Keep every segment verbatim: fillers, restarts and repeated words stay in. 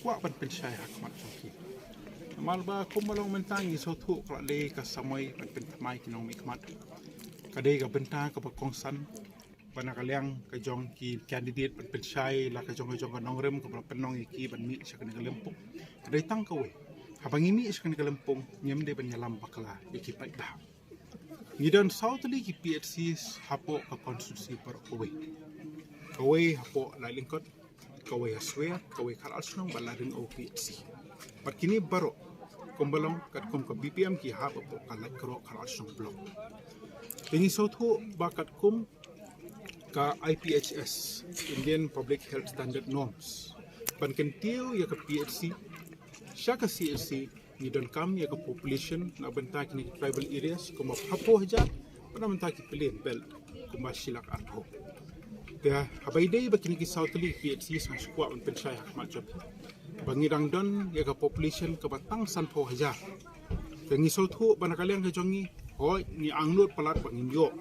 Kwah ban pynshai ha khmat jong ki. Namar ba kumba long mynta ngi sngewthuh ka la dei ka samoi ban pynthymmai ki nongmihkhmat. Ka dei ka bynta kaba kongsan ba na ka liang ka jong ki candidate ban pynshai la ka jong ka jong ka nongrim kaba la pynlong ïa ki ban mih sha kane ka lympung. Ka dei tang kawei. Haba ngi mih sha kane ka lympung ngim dei ban ïalam bakla ïa ki paidbah. Ngi don saw tylli ki P H C hapoh ka constituency baroh kawei. Kawei hapoh Laitlingkot, kawei ha Swer, kawei Khatar Shnong bad Ladryngew P H C. Bad kine baroh kumba long katkum ka B P M ki hap hapoh ka Laitkroh Khatar Shnong block. Te ngi sngewthuh ba katkum ka I P H S, Indian Public Health Standard Norms, ban kyntiew ïa ka P H C sha ka C H C, ngi donkam ïa ka population na bynta kine ki tribal areas kumba phra phew hajar, bad na bynta ki plain belt kumba shi lak arphew. Te haba ïadei bad kine ki saw tylli ki P H C, nga sngewkwah ban pynshai ha khmat jong phi ba ngi dang don ïa ka population kaba tang san phew hajar. Te ngi sngewthuh ba na ka liang ka jong ngi, hooid, ngi angnud palat ba ngin ïoh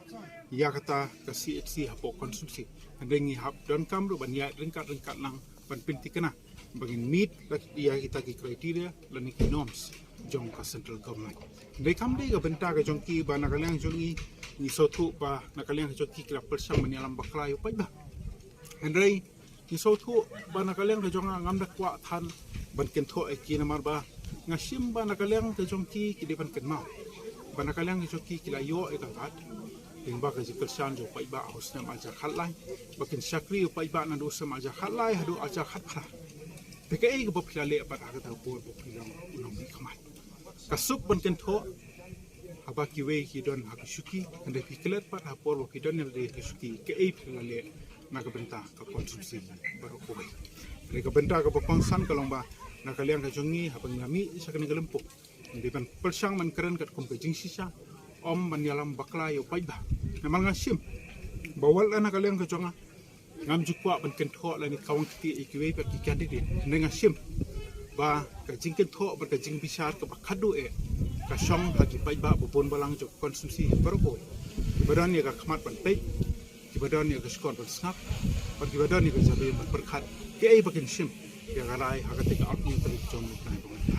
ïa kata ka C H C hapoh constituency. Hynrei ngi hap donkam ruh ban ïaid ryngkat ryngkat lang ban pynthikna ba ngin meet ïa kita ki criteria lane ki norms jong ka central government. Hynrei kam dei ka bynta ka jong ki ba na ka liang jong ngi, ngi sngewthuh ba na ka liang ka jong ki ki la pyrshang ban ïalam bakla ïa u paidbah. Hynrei ngi sngewthuh ba na ka liang ka jong nga, ngam da kwah than ban kynthoh ïa ki namar ba nga shim ba na ka liang ka jong ki ki dei ban kynmaw ba na ka liang ka jong ki ki la ïoh ïa ka lad lyngba ka jingkyrshan jong u paidbah ha u snem ar hajar khatlai, ba kin shakri u paidbah naduh u snem ar hajar khatlai haduh ar hajar khatphra. Te kaei kaba phi la leh pat ha kata ka por ba phi long u nongmihkhmat? Ka suk ban kynthoh haba kiwei ki don ha ka shuki, hynrei phi klet pat ha por ba phi don ha ka shuki kaei phi la leh na ka bynta ka constituency baroh kawei. Hynrei ka bynta kaba kongsan ka long ba na ka liang ka jong ngi haba ngi la mih sha kane ka lympung, ngi dei ban pyrshang ban kren katkum ka jingshisha, ym ban ïalam bakla ïa u paidbah. Namar nga shim ba wat la na ka liang ka jong nga, ngam ju kwah ban kynthoh lane kawang kti ïa kiwei pat ki candidate. Hynrei nga shim ba ka jingkynthoh bad ka jingbishar kaba khadduh eh ka shong ha ki paidbah ba bun balang jong ka constituency baroh kawei, kiba don ïa ka khmat ban peit, kiba don ïa ka shkor ban sngap, bad kiba don ïa ka jabieng ban pyrkhat kaei ba kin shim ïa ka rai ha kata ka arphew tarik jong u bnai ba mynta.